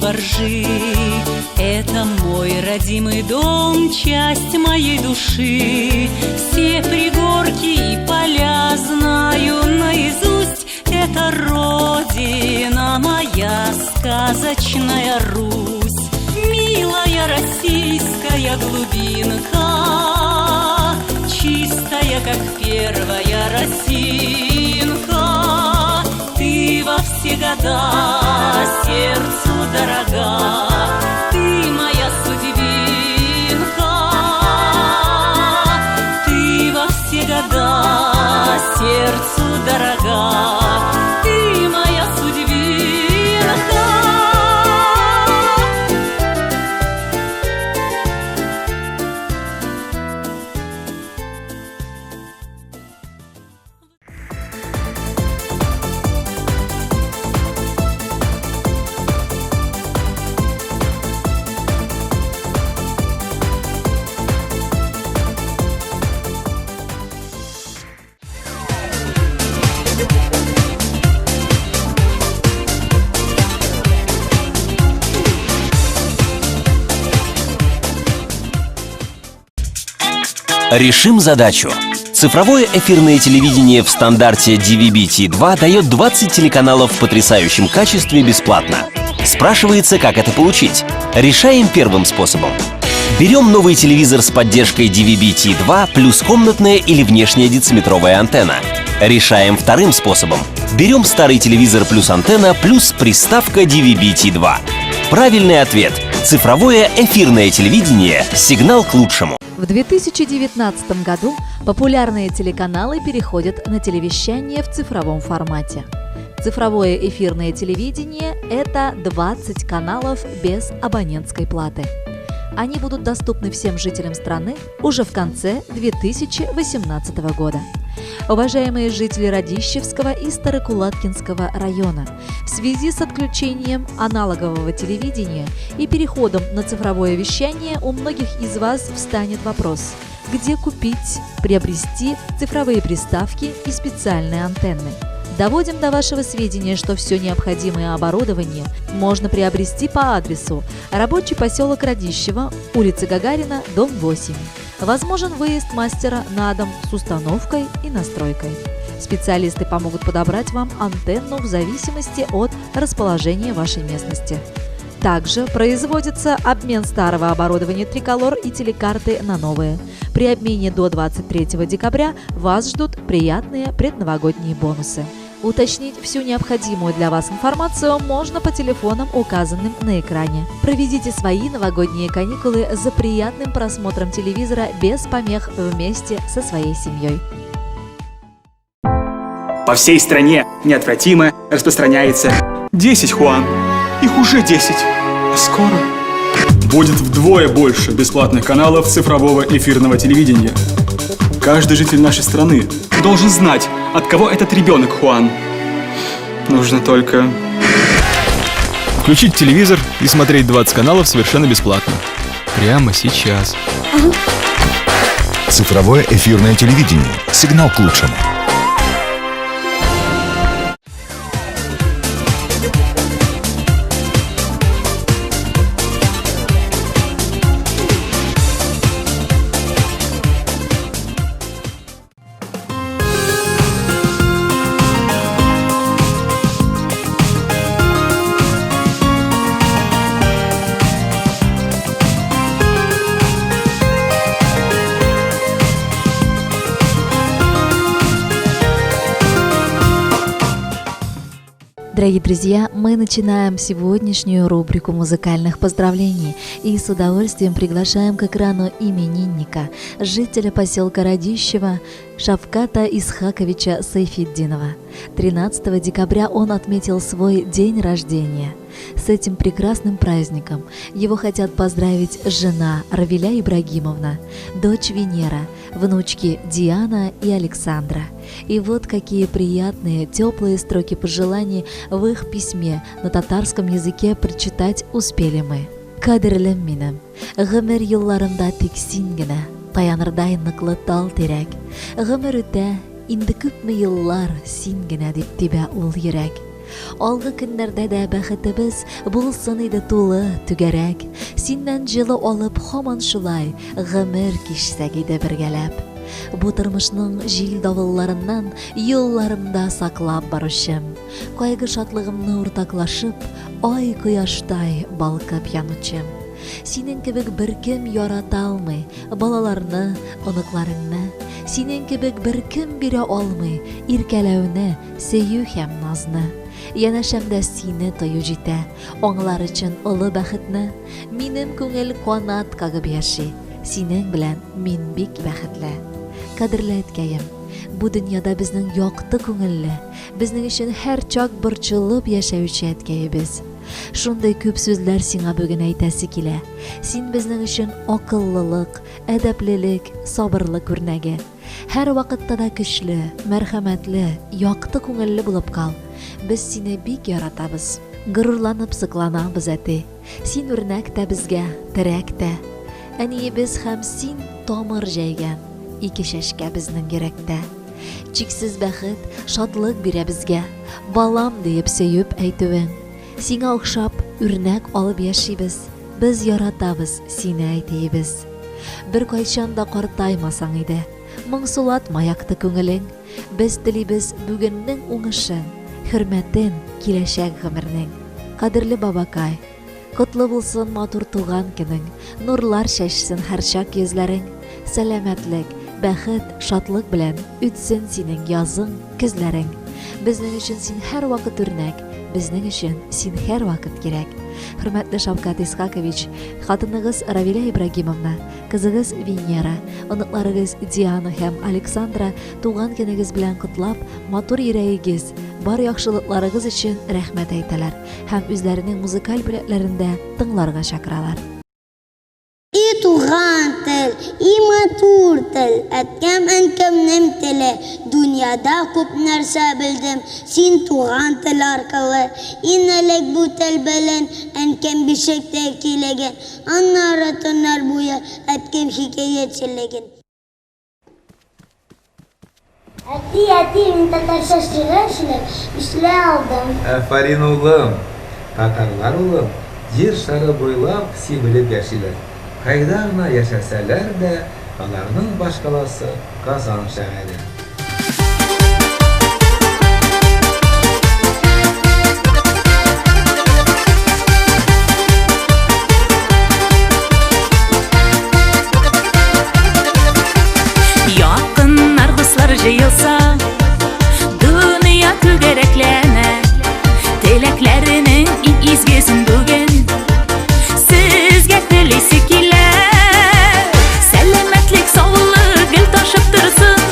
воржи. Это мой родимый дом, часть моей души. Все пригорки и поля знаю наизусть. Это родина моя, сказочная Русь. Милая российская глубинка, чистая, как первая росинка. Ты во все года сердцу дорога, ты моя судьбинка. Ты во все года сердцу дорога, ты моя судьбинка. Решим задачу. Цифровое эфирное телевидение в стандарте DVB-T2 дает 20 телеканалов в потрясающем качестве бесплатно. Спрашивается, как это получить? Решаем первым способом. Берем новый телевизор с поддержкой DVB-T2 плюс комнатная или внешняя дециметровая антенна. Решаем вторым способом. Берем старый телевизор плюс антенна плюс приставка DVB-T2. Правильный ответ. Цифровое эфирное телевидение. Сигнал к лучшему. В 2019 году популярные телеканалы переходят на телевещание в цифровом формате. Цифровое эфирное телевидение – это 20 каналов без абонентской платы. Они будут доступны всем жителям страны уже в конце 2018 года. Уважаемые жители Радищевского и Старокулаткинского района, в связи с отключением аналогового телевидения и переходом на цифровое вещание у многих из вас встанет вопрос, где купить, приобрести цифровые приставки и специальные антенны. Доводим до вашего сведения, что все необходимое оборудование можно приобрести по адресу: рабочий поселок Радищево, улица Гагарина, дом 8. Возможен выезд мастера на дом с установкой и настройкой. Специалисты помогут подобрать вам антенну в зависимости от расположения вашей местности. Также производится обмен старого оборудования «Триколор» и телекарты на новые. При обмене до 23 декабря вас ждут приятные предновогодние бонусы. Уточнить всю необходимую для вас информацию можно по телефонам, указанным на экране. Проведите свои новогодние каникулы за приятным просмотром телевизора без помех вместе со своей семьей. По всей стране неотвратимо распространяется 10 Хуан. Их уже 10. А скоро будет вдвое больше бесплатных каналов цифрового эфирного телевидения. Каждый житель нашей страны должен знать, от кого этот ребенок, Хуан. Нужно только включить телевизор и смотреть 20 каналов совершенно бесплатно. Прямо сейчас. Цифровое эфирное телевидение. Сигнал к лучшему. Дорогие друзья, мы начинаем сегодняшнюю рубрику музыкальных поздравлений и с удовольствием приглашаем к экрану именинника, жителя поселка Радищево Шавката Исхаковича Сайфетдинова. 13 декабря он отметил свой день рождения. С этим прекрасным праздником его хотят поздравить жена Равиля Ибрагимовна, дочь Венера, внучки Диана и Александра. И вот какие приятные, теплые строки пожеланий в их письме на татарском языке прочитать успели мы. Кадерлем минем, гомер юлларында тик син генә, таянырдай ныклы тал тирәк. Гомер үтә, инде күпме еллар син генә дип тибә ул йөрәк. Алгы көннәрдә дә бәхетебез булсын иде тулы, түгәрәк. Синнән җылы алып һаман шулай гомер кичсәк иде бергәләп. Бу тормышның җил-давылларыннан юлларымда саклап баручым, кайгы-шатлыгымны уртаклашып, ай-кояштай балкып янучым. Синең кебек беркем ярата алмый балаларны, оныкларыңны. Синең кебек беркем бирә алмый иркәләүне, сөю һәм назны. Янәшәмдә сине тою җитә, аңлар өчен олы бәхетне. Минем күңел канат кагып яши, синең белән мин бик бәхетле. Кадерле әткәем, бу дөньяда безнең якты күңелле, безнең өчен һәрчак борчылып яшәүче әткәебез. Шундый күп сүзләр сиңа бүген әйтәсе килә. Син безнең өчен акыллылык, әдәплелек, сабырлык үрнәге. Һәрвакытта да көчле, мәрхәмәтле, якты күңелле булып кал. Без сине бик яратабыз. Горурланып сокланабыз, әти. Син үрнәк тә безгә, терәк тә. Әниебез һәм син тамыр җәйгән ике чәчкә безнең йөрәктә. Чиксез бәхет, шатлык бирә безгә, балам диеп сөеп әйтүең. Сиңа охшап, үрнәк алып яшибез. Без яратабыз сине, әтиебез. Беркайчан да картаймасаң иде. Моңсулатма якты күңелең. Без телибез бүгеннең уңышын, хөрмәтен, киләчәк гомернең. Кадерле бабакай, котлы булсын матур туган көнең, нурлар чәчсен һәрчак йөзләрең. Сәламәтлек, бәхет, шатлык белән үтсен синең язың, көзләрең. Безнең өчен син һәрвакыт үрнәк, безнең өчен син һәрвакыт кирәк. Хөрмәтле Шавкат Исхакович, хатыныгыз Равилә Ибрагимовна, кызыгыз Венера, оныкларыгыз Диана һәм Александра туган көнегез белән котлап, матур йөрәгегез, бар яхшылыкларыгыз өчен рәхмәт әйтәләр һәм үзләренең музыкаль бүләкләрендә тыңларга чакыралар. И туган тел, и матур тел, әткәм-әнкәмнең теле, Дөньяда күп нәрсә белдем син туган тел аркылы. Иң элек бу тел белән әнкәм бишектә көйләгән, Аннары төннәр буе әткәм хикәят сөйләгән. Әти, әти, мин татарча шигырь сөйләп, бишле алдым. Афәрин, улым! Татарлар, улым, Җир шары буйлап сибелеп яшиләр. Кайда гына яшәсәләр дә, аларның башкаласы, Казан шәһәре. Якыннар, дуслар җыелса, дөнья түгәрәкләнә. Теләкләренең иң изгесен бүген сезгә телисе килә. Сәламәтлек, саулык гел ташып торсын.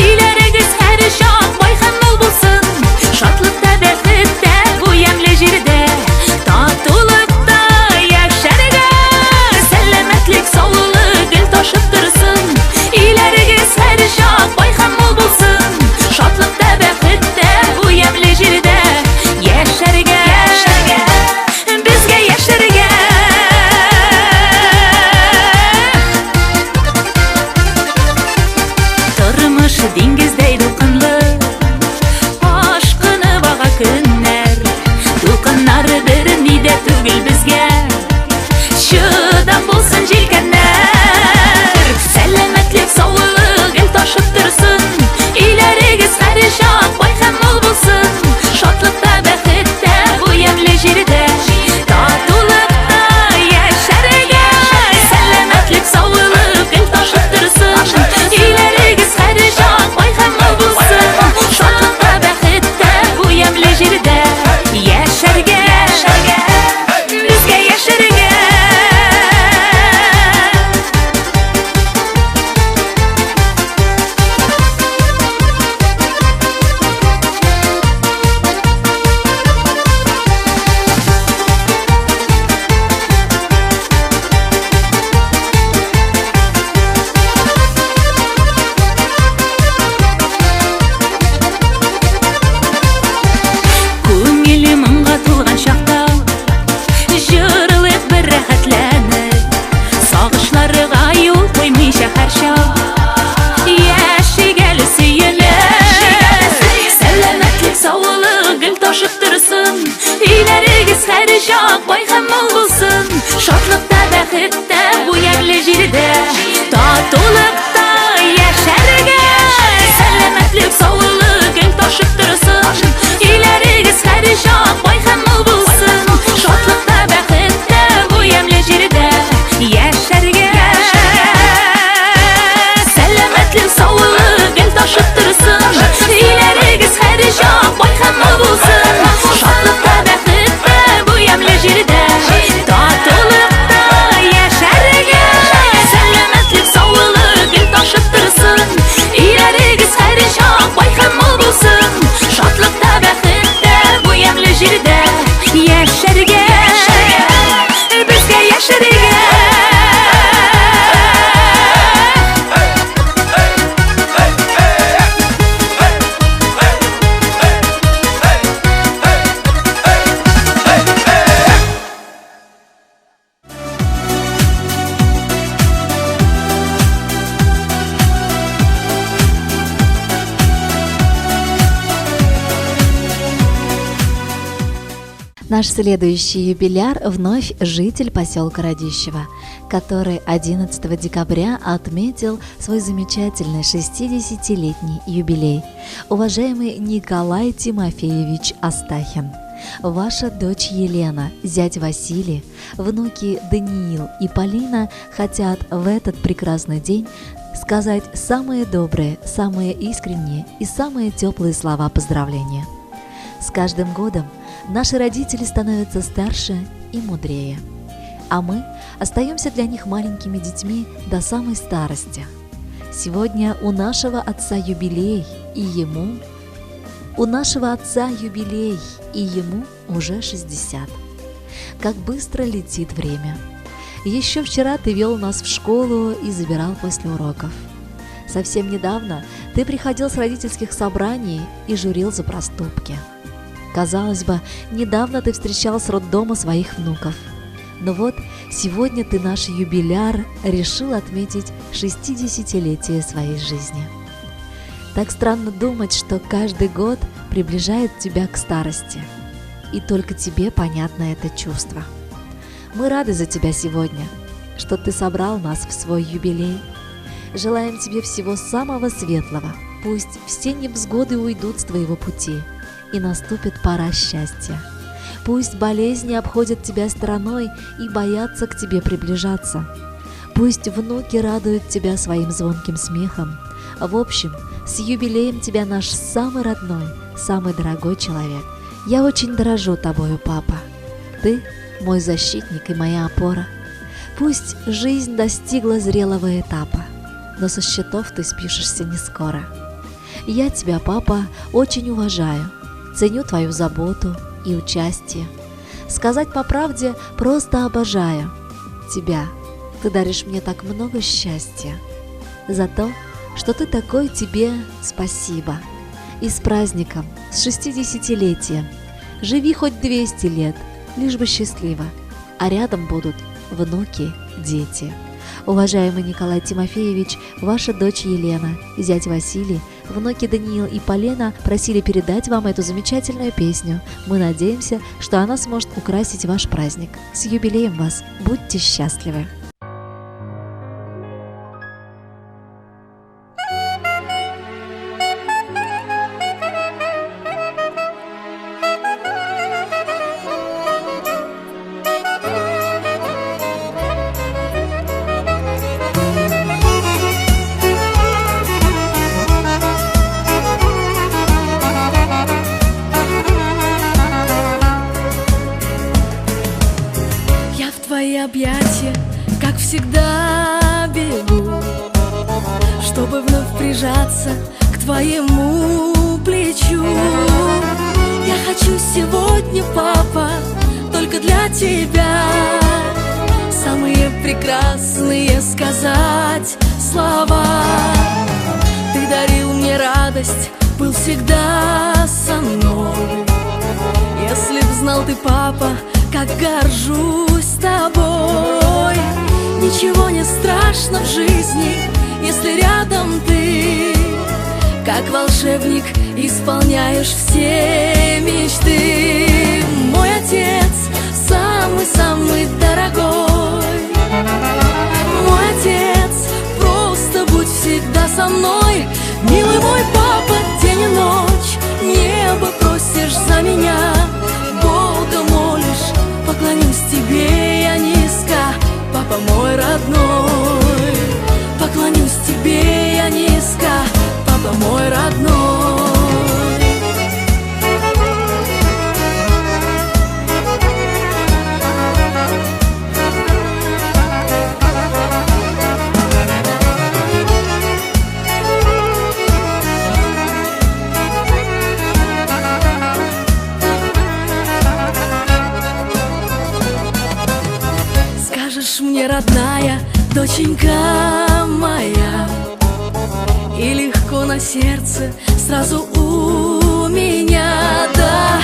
Өйләрегез һәрчак бай һәм мул булсын. Шатлыкта, бәхеттә бу ямьле җирдә татулыкта яшәргә. Сәламәтлек, саулык гел ташып торсын. Өйләрегез һәрчак бай һәм мул булсын. Шатлыкта, бәхеттә бу ямьле җирдә яшәргә. Безгә яшәргә. Тормыш диңгездәй дулкынлы, ашкынып ага көннәр. Дулкыннар берни дә түгел безгә, чыдам булсын җилкәннәр. Сәламәтлек, саулык гел ташып торсын. Өйләрегез һәрчак бай һәм мул булсын. Шатлыкта, бәхеттә бу ямьле җирдә татулыкта яшәргә. Сәламәтлек, саулык гел ташып торсын. Өйләрегез һәрчак бай һәм мул булсын. Шатлыкта, бәхеттә бу ямьле җирдә яшәргә. Безгә яшәргә. Наш следующий юбиляр вновь житель поселка Радищево, который 11 декабря отметил свой замечательный 60-летний юбилей. Уважаемый Николай Тимофеевич Астахин, ваша дочь Елена, зять Василий, внуки Даниил и Полина хотят в этот прекрасный день сказать самые добрые, самые искренние и самые теплые слова поздравления. С каждым годом наши родители становятся старше и мудрее, а мы остаемся для них маленькими детьми до самой старости. Сегодня у нашего отца юбилей, и ему... У нашего отца юбилей, и ему уже 60. Как быстро летит время. Еще вчера ты вел нас в школу и забирал после уроков. Совсем недавно ты приходил с родительских собраний и журил за проступки. Казалось бы, недавно ты встречал с роддома своих внуков. Но вот сегодня ты, наш юбиляр, решил отметить 60-летие своей жизни. Так странно думать, что каждый год приближает тебя к старости. И только тебе понятно это чувство. Мы рады за тебя сегодня, что ты собрал нас в свой юбилей. Желаем тебе всего самого светлого. Пусть все невзгоды уйдут с твоего пути, и наступит пора счастья. Пусть болезни обходят тебя стороной и боятся к тебе приближаться. Пусть внуки радуют тебя своим звонким смехом. В общем, с юбилеем тебя, наш самый родной, самый дорогой человек. Я очень дорожу тобою, папа. Ты мой защитник и моя опора. Пусть жизнь достигла зрелого этапа, но со счетов ты спишешься не скоро. Я тебя, папа, очень уважаю, ценю твою заботу и участие. Сказать по правде, просто обожаю тебя. Ты даришь мне так много счастья. За то, что ты такой, тебе спасибо. И с праздником, с 60-летием. Живи хоть 200 лет, лишь бы счастливо. А рядом будут внуки, дети. Уважаемый Николай Тимофеевич, ваша дочь Елена, зять Василий, внуки Даниил и Полина просили передать вам эту замечательную песню. Мы надеемся, что она сможет украсить ваш праздник. С юбилеем вас! Будьте счастливы! Объятия, как всегда, бегу, чтобы вновь прижаться к твоему плечу. Я хочу сегодня, папа, только для тебя самые прекрасные сказать слова. Ты дарил мне радость, был всегда со мной. Если б знал ты, папа, как горжусь тобой. Ничего не страшно в жизни, если рядом ты. Как волшебник исполняешь все мечты. Мой отец самый-самый дорогой. Мой отец, просто будь всегда со мной. Милый мой папа, день и ночь небо просишь за меня, Бога молишь, поклонюсь тебе я низко, папа мой родной. Поклонюсь тебе я низко, папа мой родной. Скажешь мне, родная, доченька моя, и легко на сердце сразу у меня. Да,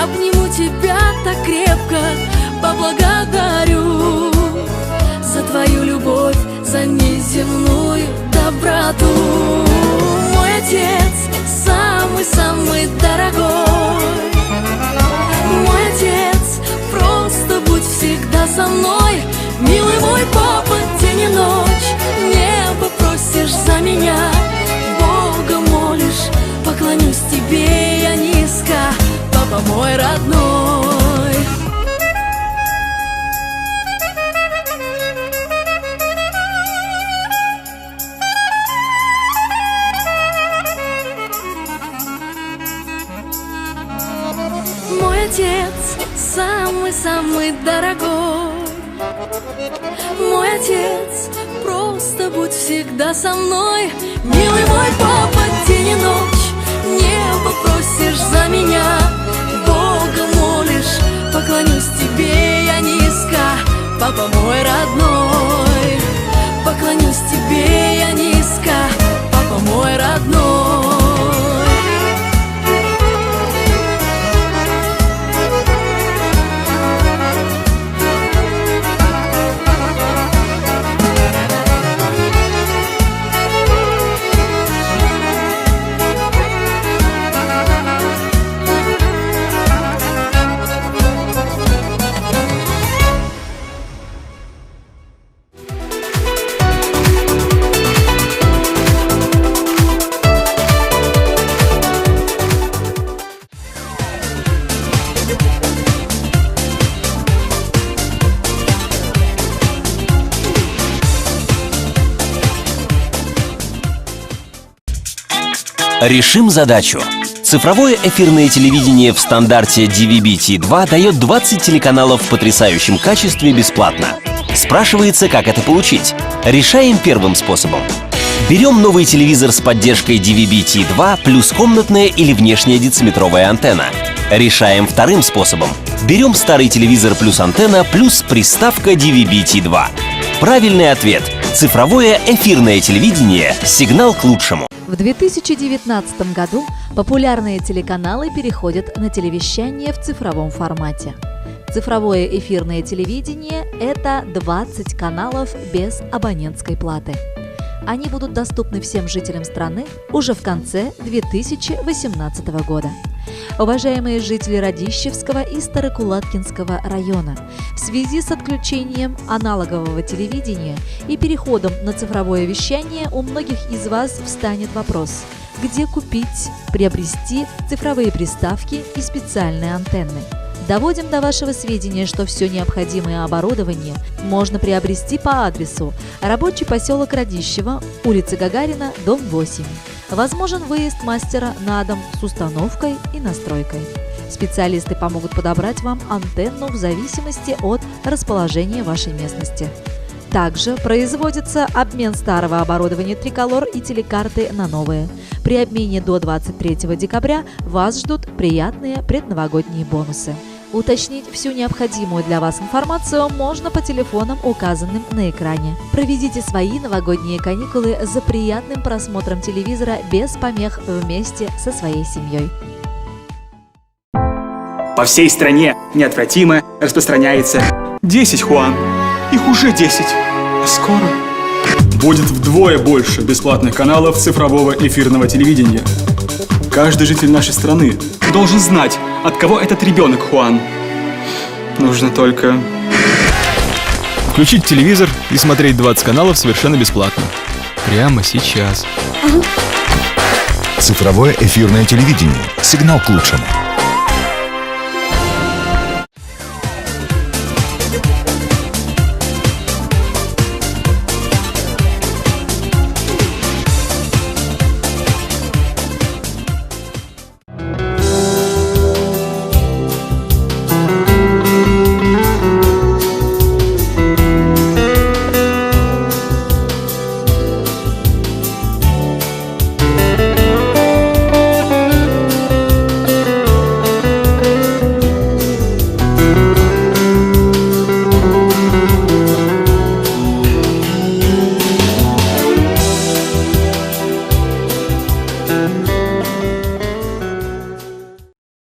обниму тебя так крепко, поблагодарю за твою любовь, за неземную доброту. Мой отец самый-самый дорогой. Мой отец, со мной, милый мой папа, день и ночь. Небо просишь за меня, Бога молишь, поклонюсь тебе я низко, папа мой родной. Мой отец самый-самый дорогой. Мой отец, просто будь всегда со мной. Милый мой папа, день и ночь, небо просишь за меня, Бога молишь, поклонюсь тебе я низко, папа мой родной. Поклонюсь тебе я низко, папа мой родной. Решим задачу. Цифровое эфирное телевидение в стандарте DVB-T2 дает 20 телеканалов в потрясающем качестве бесплатно. Спрашивается, как это получить? Решаем первым способом. Берем новый телевизор с поддержкой DVB-T2 плюс комнатная или внешняя дециметровая антенна. Решаем вторым способом. Берем старый телевизор плюс антенна плюс приставка DVB-T2. Правильный ответ. Цифровое эфирное телевидение. Сигнал к лучшему. В 2019 году популярные телеканалы переходят на телевещание в цифровом формате. Цифровое эфирное телевидение – это 20 каналов без абонентской платы. Они будут доступны всем жителям страны уже в конце 2018 года. Уважаемые жители Радищевского и Старокулаткинского района, в связи с отключением аналогового телевидения и переходом на цифровое вещание у многих из вас встанет вопрос, где купить, приобрести цифровые приставки и специальные антенны. Доводим до вашего сведения, что все необходимое оборудование можно приобрести по адресу: рабочий поселок Радищево, улица Гагарина, дом 8. Возможен выезд мастера на дом с установкой и настройкой. Специалисты помогут подобрать вам антенну в зависимости от расположения вашей местности. Также производится обмен старого оборудования «Триколор» и телекарты на новые. При обмене до 23 декабря вас ждут приятные предновогодние бонусы. Уточнить всю необходимую для вас информацию можно по телефонам, указанным на экране. Проведите свои новогодние каникулы за приятным просмотром телевизора без помех вместе со своей семьей. По всей стране неотвратимо распространяется 10 Хуан. Их уже 10. А скоро будет вдвое больше бесплатных каналов цифрового эфирного телевидения. Каждый житель нашей страны должен знать, от кого этот ребенок, Хуан. Нужно только включить телевизор и смотреть 20 каналов совершенно бесплатно. Прямо сейчас. Цифровое эфирное телевидение. Сигнал к лучшему.